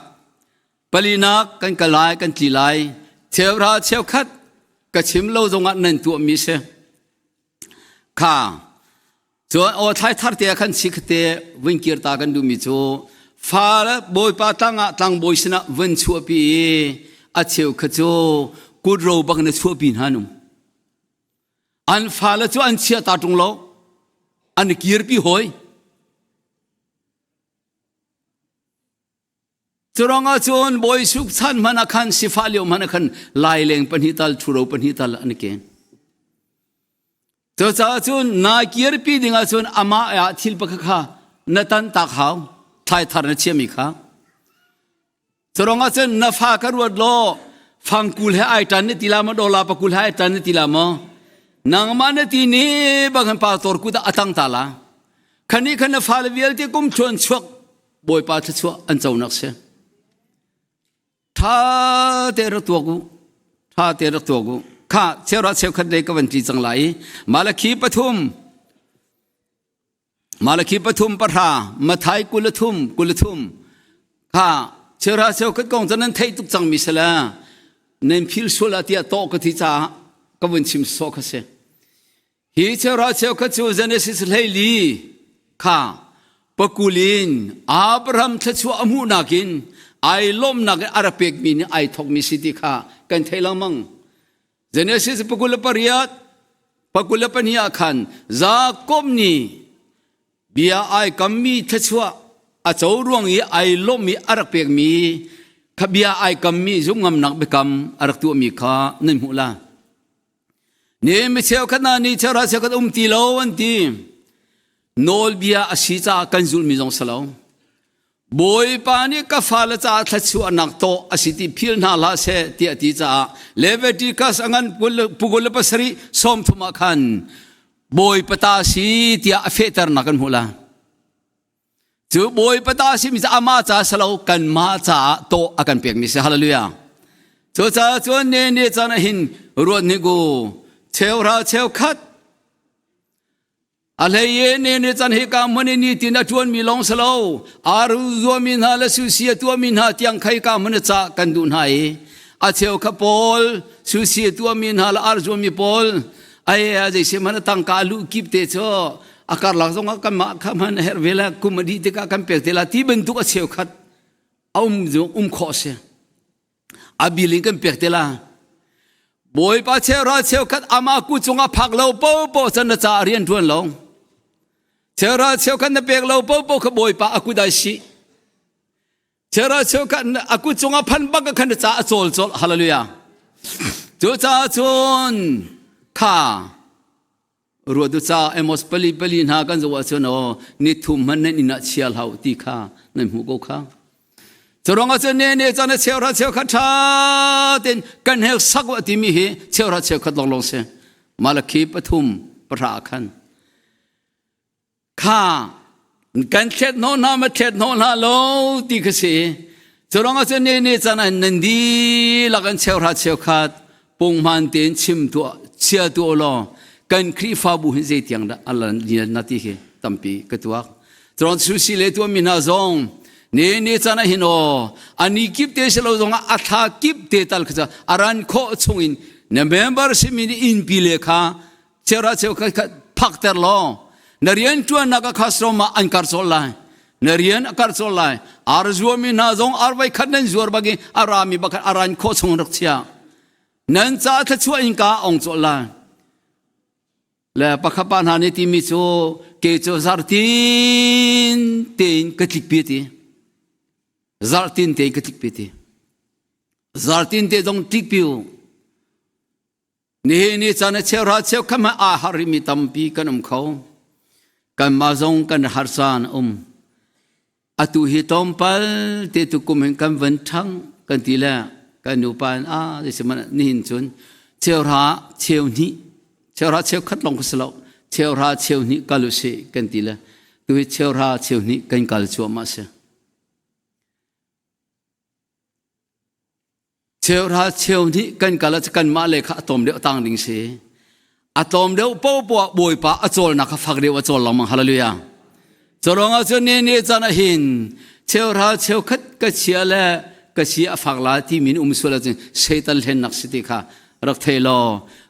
Palinak kan kal lai kan tli lai cheuhra cheukhat ka chim lo zongah nan tuahmi si. Kha cun aw thlai thar te khan si khate vun kir ta kan duhmi cu fa bawipa tlangah tlangbawi sinah vun chuahpi i a cheu kha cu kut ro bak na chuahpi hna nung. An fale cu an chia ta ṭung lo an kirpi hawi. Curuangah cun Bawi Suk chan hmanh ah khan sifah lio hmanh ah khan laileng pahnih tal ṭhuro pahnih tal an ken. Cucaah cun naa kirpi ding ahcun amah ah thil pakhat kha na tan tak hau thlai thar na chiami kha. Curuangah cun na fa ka ruat law fangkul he ai tan na ti la maw dola pakul he ai tan na ti la maw nangmah na ti ni bang han pastor kut ah a tang ta la khani khan na fale vialte kum thluan chuak bawipa thluachuah an conak si tha te rak tuak u tha te rak tuak u kha cheuhra cheukhat lei ka van ti cang lai i malakhi pathum Malakhi pathum pahra, Mathai 23 23 kha cheuhra cheukhat kong cu nan theih tuk cangmi si le nan phil sual ah tiah tawh ka ti caah ka vun chim sawh kha si. Hi cheuhra cheukhat cu Genesis 14 kha pakul in Abraham thluachuah a hmuhnak in ai lawmnak in a rak pekmi nih ai thawkmi si ti kha kan theih lengmang. Genesis 28 22 ah khan Jakob nih bia ai kammi thluachuah a co ruang i ai lawmh i a rak pekmi kha bia ai kammi zumhngamnak biakam a rak tuahmi kha nan hmuh la. Ni mi cheukhat hna nih cheuhra cheukhat um ti lo an ti. Nawlbia a si caah kan zulhmi zong si lo. Bawipa nih ka fale caah thluachuahnak tawh a si ti phil hna hlah seh tiah a ti caah Leviticus a ngan pukul le pasarih 30 ah khan Bawipa ta si tiah a fehternak kan hmuh la. Cu Bawipa ta si mi cu amah ca si lo kanmah caah tawh a kan pekmi si. Hallelujah. Cucaah cun ne ne caan ah hin ruat hnik u cheuhra cheukhat A hlei in ni can hika hmun i nitin a ṭuanmi lawng si lo, aa zuami hna le susi a tuahmi hna tiang kha hika hmun i cah kan duh hna i a cheu kha pawl susi a tuahmi hna le ar zuami pawl ai zeisihmanh a tangka a luh kip te cu a karlak zongah kanmah kha hman a herh ve le kum a dih tikah kan pek te la ti bantuk a cheukhat a um um khawh a si. A bil in kan pek te la. Bawipa cheuhra cheukhat amah ku cungah phak lo popo can na caah rian ṭuan lo. Cheuhra cheukhat na pek lo popo kha Bawipa a kut ai sih. Cheuhra cheukhat a kut cungah phan bak khan na caah a cawl colh. Hallelujah. Cucaah cun kha Ruatu ca Amos pali pali hna kan zoh ahcun aw ni thum hmanh nan inn ah chia hlah ti kha nan hmuh ko kha. Curuang ahcun ne ne caan ah cheuhra cheukhat ṭha tein kan hel sak wa timi hi cheuhra cheukhat lawnglawng si. Malakhi pathum pahra ah khan kha kan thlet hnawh hna ma thlet hnawh hna lo ti kha si curuang ah cun ne ne caan ah nan dihlak an cheuhra cheukhat punghman tein chim tuah chia tuah law kan Khrihfabu hin zeitiang dah alan na ti hi tampi ka tuak curuang susi le tuah mi hna zong ne ne caan ah hin aw ani kip te si lo zong ah a thla kip te tal kha aran khawh chung in na member simi nih innpi le kha Cheuhra cheukhat kha phakter law na rian ṭuannak a khasrom ah an kar cawl lai. Na rian a kar cawl lai. Ar zuami hna zong ar voi khat nan zuar bak i a rami bakhat a ran khawh chung rak chia. Nan ca thluachuah in ka ong cawl lai. Le pakhat pa hna nih timi cu ke cu zartin tein ka tlikpi ti. Zartin tein ka tlikpi ti. Zartin te zong tlikpi u. Nihin ni caan a cheuhra cheukhat hmanh aa har rihmi tampi kan um kho. Kanmah zong kan har caan a um. Atu hi tlawmpal te tu kum hin kan van ṭhang kan ti le kan nupa in a zeisihmanh nihin cun cheuhra cheu hnih cheuhra cheukhat lawng ka si lo cheuhra cheu hnih kal usih kan ti le tu hi cheuhra cheu hnih kan kal cuahmah si. Cheuhra cheu nih kan kal ah kanmah le kha a tlawm deuh tang ding si. A tlawm deuh popoah Bawipa a cawlnak kha fak deuh a cawl lengmang. Hallelujah. Cu ruangah cun ni ni caan ah hin cheuhra cheukhat ka chia le ka si a fak la ti min um sual ahcun Satan hlennak si ti kha rak thei law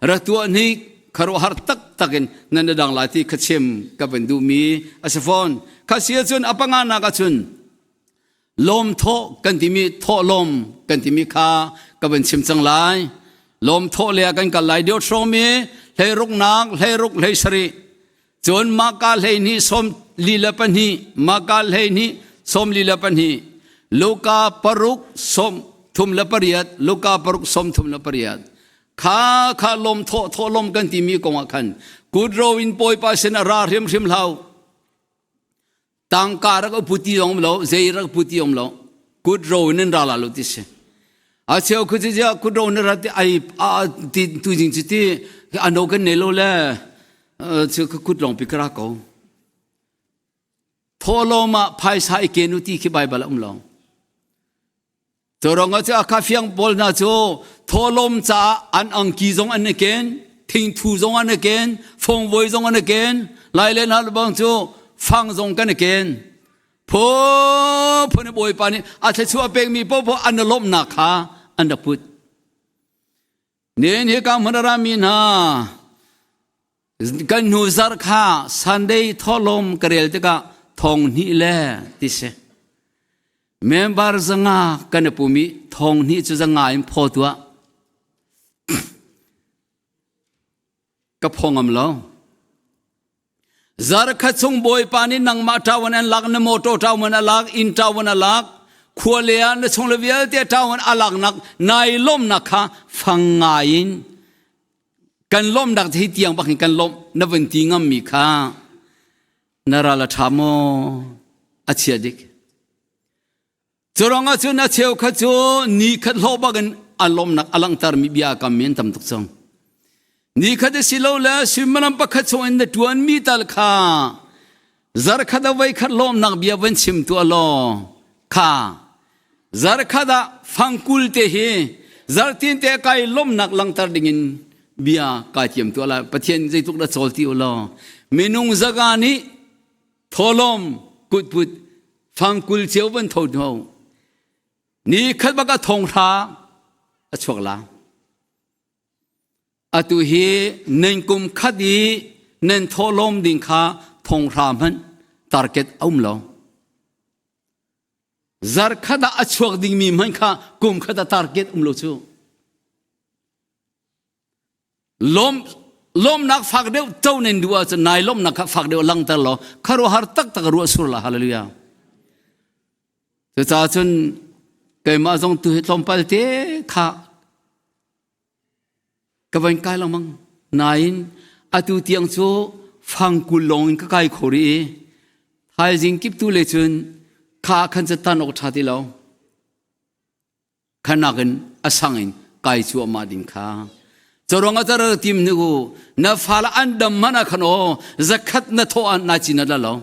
rak tuah hnik khuaruahhar taktak in nan dang lai ti kha chim ka van duhmi a si fawn. Kha si ahcun a panganak ahcun Lawmthawh kan timi thawhlawm kan timi kha ka van chim cang lai. Lawmthawh le ah kan kal lai Deuteronomy i hleiruknak hleiruk hleisarih cun Maka 12 42 Maka 12 42 Luka paruk 38 Luka paruk 38 kha kha lawmthawh thawhlawm kan timi kong ah khan kutro in Bawipa sin a ra hrimhrim hlau Tangka rak a pu ti um lo, zei rak pu ti um lo. Kut ro in an ra la lo ti si. A cheu khu chi kut ro in ra ti ai a ti tu jing chi ti ano kan nei lo le chu kut long pi kra ko. Tho ma phaisa i ke nu ti khi Bible um lo. Cu ruangah cu a khafiang pawl hna cu thawhlawm caah an angki zong an i ken, thingthu zong an i ken, fongvoi zong an i ken, lai le hna bang cu fang zong kan i ken. Phunphun Bawipa nih a thluachuah pekmi paohpaoh an i lawmhnak kha an rak put. Nihin hi ka hmun a rami hna. Kan hnu zarh kha Sunday thawhlawm ka rel tikah thong hnih le ti si. Member zanga kan i pum i thong hnih cu zanga in phaw tuah. Ka phaw ngam lo. Zarkhat chung Bawipa nih nangmah ṭawan an lak, na motor ṭawan a lak, inn ṭawan a lak, khua le ah na chung le vialte ṭawan a laknak nai lawmnak kha fang ngai in kan lawmnak hi tiang bak in kan lawmh na vun ti ngammi kha na ral a ṭha maw a chia dik. Curuangah cun a cheukhat cu ni khat hlawh bakin a lawmnak a langhtermi bia kam mi an tam tuk cang. Ni khat a si lo le suimilam pakhat chung in na ṭuanmi tal kha zarkhat a voi khat lawmnak bia van chim tuah law kha zarkhat ah fangkul te hi zartin te kai lawmnak langhter dingin bia kai tiam tuah lai. Pathian zeitluk dah cawl ti u law minung zaga nih Thawlawm kutput fangkul cio van tho hno. Ni khat bak a thong hra a chuak la. Atu hi nan kum khat i nan thawhlawm ding kha thong hra hmanh target a um lo. Zar khat ah a chuak dingmi hmanh kha kum khat ah target um lo cu. Lawm lawmnak fak deuh to nan duh ahcun nai lawmnak kha fak deuh langter law khuaruahhar taktak ruah sur la hallelujah. Cucaah cun keimah zong tu hi tlawmpal te kha ka van kai lengmang nain atu tiang cu fangkul lawng in ka kai kho rih i thaizing kip tu le cun kha khan cu tan awk ṭha ti lo. Khanak in a sang in kai cuahmah ding kha. Caruang ah tar tim ni u na fala an dam man ah khan aw zakhat na thaw an na chin la lo.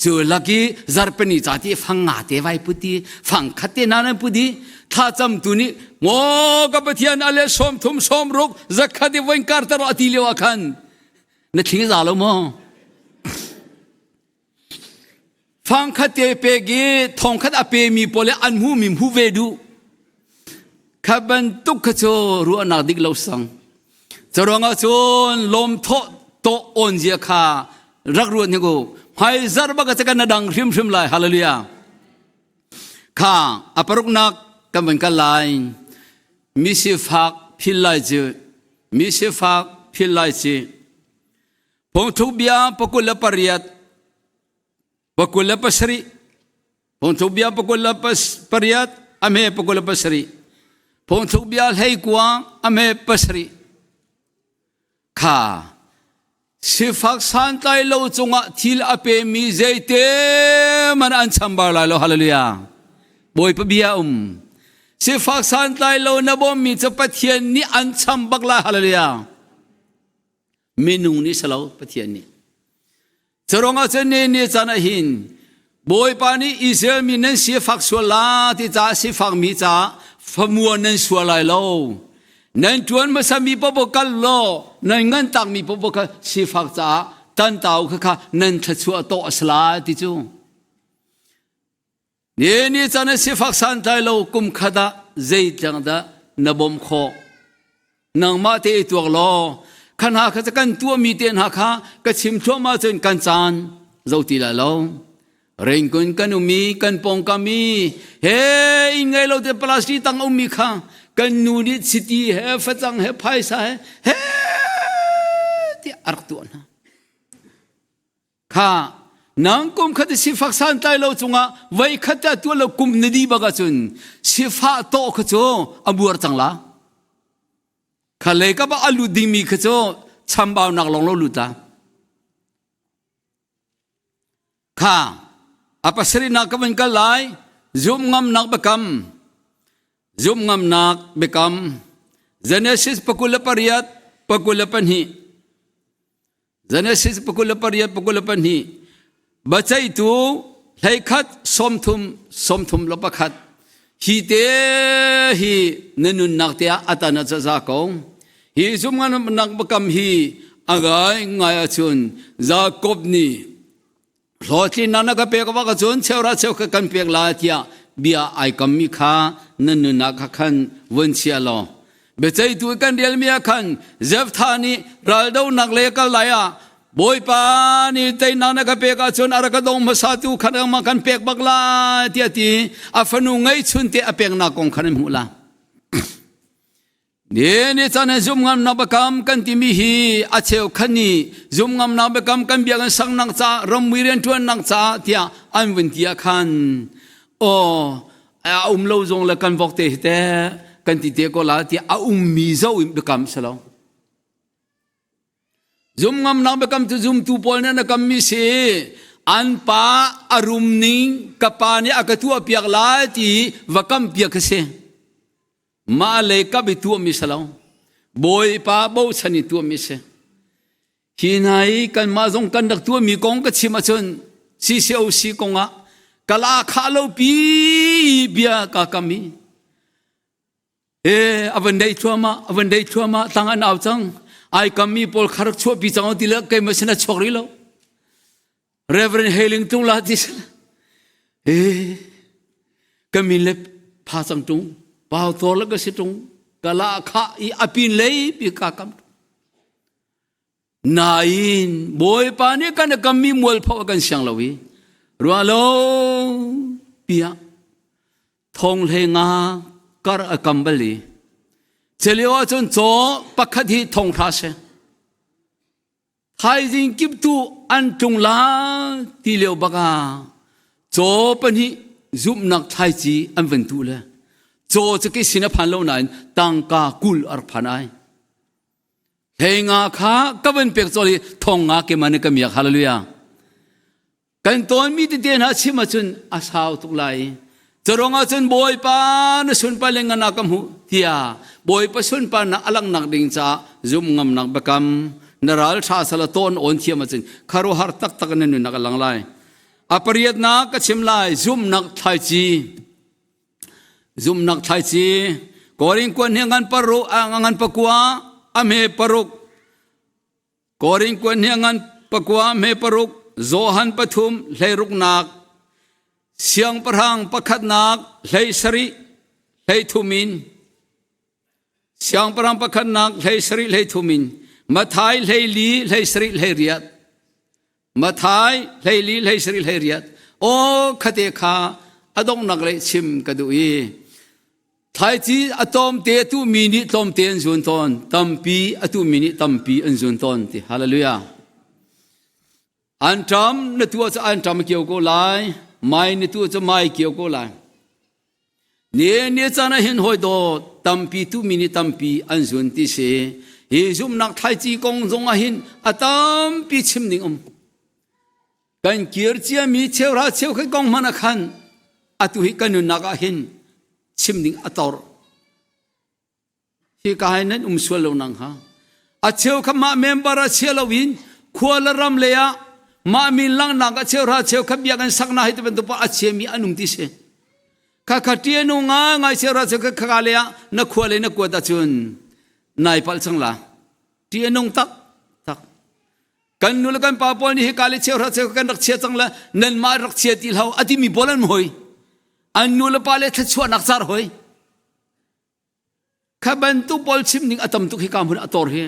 Cu laki zarpani ca ti fang nga te vai puti fang khat te na nan pudi tha cham tu nih maw ka pathian ale som thum som ruk zakhat i voin kar tar ati lio ah khan na thling za lo maw Fangkhat te pek i thongkhat a pemi pawl le an hmuhmi hmu ve duh. Kha bantuk kha cu ruahnak dik lo sang. Caruangah cun lawmthawh tawh on zia kha rak ruat hnik u. Hmaizarh bak a kan na dang hrimhrim lai. Hallelujah. Kha a paruknak kan van kal lai. Mi sifak phil lai cu. Mi sifak phil lai ci. Phungthluk bia 28, 27, Phungthluk bia 28, a hme 27, Phungthluk bia 19, a hme 7. Kha sifak santlai lo cungah thil a pemi zeite man an chambar lai lo. Hallelujah. Bawipa bia um. Sifak santlai lo na bawmmi cu Pathian nih an cham bak lai. Hallelujah. Minung nih si lo, Pathian nih. Curuangah cun ni ni caan ah hin Bawipa nih Israel mi nan sifak sual la ti caah sifakmi caah famua nan sual lai lo. Nan ṭuan hmasami paoh kal law nan ngan takmi paoh kha sifak caah tantau kha kha nan thluachuah tawh a si lai ti cu. Ni ni caan ah sifak santlai lo kum khat ah zeitlang dah na bawmh khawh? Nangmah te i tuak law kha hna kha kan tuahmi te hna kha ka chim thluahmah cun kan caan zo ti lai lo. Rengkun kan ummi kan pawngkam i he inn ngei lo te plastic tang ummi kha kan nu nih chiti he facang he phaisa he he tiah a rak tuah hna. Kha nang kum khat sifak santlai lo cungah voi khat ta tuah lo kum na di bak ahcun sifah tawh kha cu a buar cang la. Kha lei ka ba a lut dingmi kha cu chambaunak lawng lo lut la. Kha a pasarihnak ka van kal lai zum ngamnak biakam zum ngamnak biakam Genesis 28 22 Genesis 28 22 Biaceihtu 11 30 31 hi te hi na nunnak te ah atan a caza ko hi zumnganak bakam hi a ngai ngai ahcun Jakob nih hlawhtlinnak na ka pek awak ahcun cheura cheu kha kan pek lai tiah bia ai kammi kha na nunnak kha khan vun chia law. Biaceihtu kan relmi ah khan Jephthah nih raldonak le kal lai ah Bawipa nih teinak na ka pek ahcun a rak ka dong hmasatu khan nangmah kan pek bak lai tiah ti a fanu ngeihchun te a peknak kong khan an hmuh la. Ni ni caan in zum ngamnak biakam kan timi hi a cheu khan nih zum ngamnak biakam kan biakinn saknak ca rammi rianṭuannak ca tiah an vun ti ah khan aw a um lo zong le kan vok te hi te kan ti te ko la tiah a ummi zo in biakam si lo. Zum ngamnak biakam cu zumtu pawl nih an kammi si. An pa a rum ning ka pa nih a ka tuah piak lai ti va kam piak ka si. Mah lei kap i tuahmi si lo. Bawipa bochan i tuahmi si. Hi hna i kanmah zong kan rak tuahmi kong ka chim ahcun CCOC kongah kala khah lo pi bia ka kam i E a van dei thluahmah a van dei thluahmah tang an au cang ai kammi pawl kha rak chuahpi cang ti le keimah sin a chuak rih lo Reverend Hailing tung la ti e ka min le pha cang tung pau tor le ka si tung kala kha i apin lei pi ka kam Nain Bawipa nih kan kammi mualpho a kan siang lo i ruah lo piah thong hlei nga kar a kam bal i celio ahcun caw pakhat hi thong hra si thaizing kip tu an tlung la ti lio baka caw pahnih zumhnak thlaici an van tu le caw cu ke sin a phan lo nain tangka kul a rak phan ai Hei nga kha ka van pek cawlh i thong nga keimah nih ka miak hallelujah. Kan tawnmi tete hna chim ahcun a sau tuk lai. Carong ahcun Bawipa na sunpar le ngan ka hmuh tiah Bawipa sunparnak a langhnak ding caah zum ngamnak biakam na ral ṭha sala tawn awn thiam ahcun khuaruahhar taktak na nunnak a lang lai. A pariatnak ka chim lai zumhnak thlaici Zumhnak thlaici Korin kuan hi ngan paruk ngan pakua a hme paruk Korin kuan hi ngan pakua hme paruk Johan pathum hleiruknak Siangpahrang pakhatnak hlei sarih hlei thum in Siangpahrang pakhatnak hlei sarih hlei thum in Mathai hlei li hlei sarih hlei riat Mathai 14 hlei sarih hlei riat aw khate kha a donghnak lei chim ka duh i thlaici a tlawmte a tuhmi nih tlawmte an zun tawn tampi a tuhmi nih tampi an zun tawn ti hallelujah anṭam na tuah cu anṭam a kio ko lai mai na tuah cu mai kio ko lai Ni ni caan ah hin hawi dawt tampi tuhmi nih tampi an zun ti si. Hi zumhnak thlaici kong zong ah hin a tampi chim ding um. Kan kir ciami cheuhra cheukhat kong hmanh ah khan atu hi kan nunnak ah hin chim ding a tor. Hi ka hai nan um sual lo nang ha. A cheu kha mah member a chia lo in khua le ram le ah mah min langhnak a cheu ra cheu kha biak an sak na hi te bantuk pa a chia mi an um ti si. Kha kha ṭianu nga ngai cheu ra cheu kha kha le ah na khua le na kuat ahcun nai palh cang la. Ṭianung tak tak. Kan nu le kan pa pawl nih hika le cheu ra cheu kan rak chia cang la nan mah rak chia ti hlau a timi pawl an hoi. An nu le pa le thluachuahnak car hoi. Kha bantuk pawl chim ning a tam tuk hi ka hmun a tor hi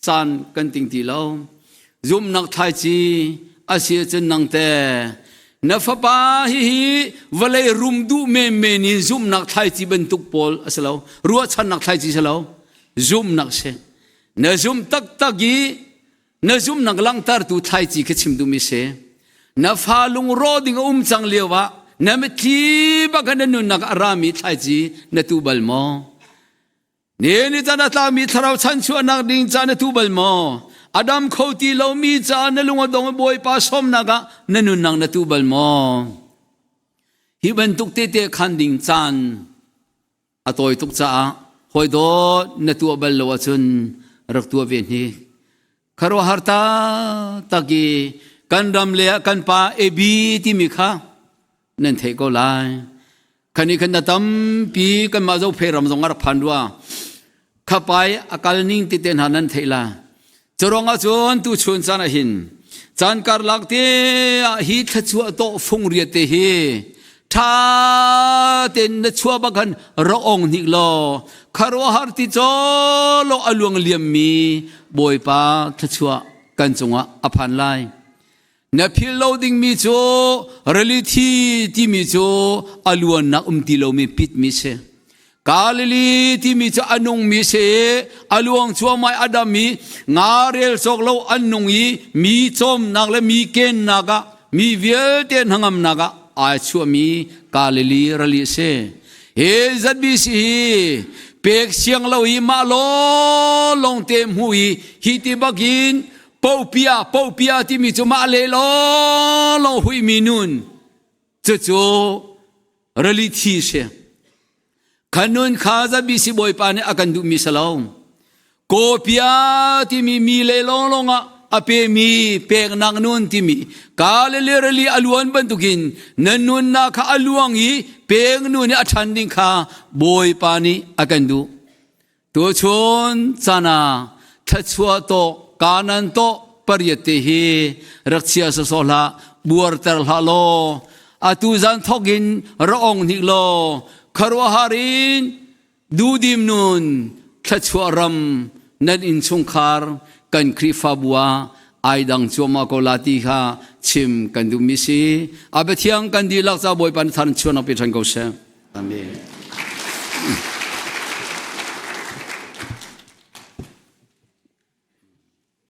caan kan ting ti lo. Zumnak thlaici a si ahcun nang te na fapa hi hi vawlei rum duh menmen in zumnak thlaici bantuk pawl a si lo. Ruahchannak thlaici si lo. Zumnak si. Na zum taktak i Na zumhnak langhtertu thlaici khi chim duhmi si. Na fa lungrawh ding a um cang lio ah na mitthli bak na nunnak a rami thlaici na tu bal maw? Ni ni caan a tlakmi thlarau chanchuahnak ding ca na tu bal maw? A dam kho ti lomi ca na lung a dong i Bawipa sawmnak ah na nunnak na tu bal maw? Hi bantuk tete khan ding caan a tawi tuk caah hawi dawt na tuah bal lo ahcun rak tuah ve hni khuaruahhar taktak i kan ram le ah kan pa AB timi kha nan theih ko lai khani khan na tampi kanmah Zophei ram zong a rak phan rua khapai a kal ning tete hna nan theih la Curuang ahcun tuchun caan ah hin caan karlak te ah hi thluachuah tawh fung riat te hi Tha ten na chua bakhan ra ong hnik law kharuahar ti chaw lo a luang liam mi Bawipa thluachuah kan cungah a phan lai. Na phil lo dingmi cu rili thi timi cu a luannak um ti lomi pitmi si. Galilee timi cu a nungmi si a luang cuahmah a dam i nga rel cawk lo an nung i mi cawmnak le mi kennak ah mi vialte hnangamnak ah ai chuahmi Galilee rali a si. Hi ZBC hi pek siang lo i mah lawng te hmu i hi ti bakin Popia popia timi cu mah le lawng huimi nun cucu rali thi si. Kha nun kha zabi si bawipa nih a kan duhmi si lo. Kopia timi mi le lawng ah a pemi peknak nun timi ka le le rali a luan bantukin na nunnak kha a luang i pek nun i a ṭhan ding kha bawipa nih a kan duh. Tuchun caan ah thluachuah tawh kanan tawh pariat te hi rak chia sawsawh hlah, buarter hlah law atu zan thawk in ra ong hnik law khuaruahhar in duhdim nun thluachuah ram nan innchungkhar kan Khrihfabu ah ai dang cuahmah ko la ti kha chim kan duhmi si. A biathiang kan dihlak ca Bawipa na than chuan pe ṭhan ko seh. Amen.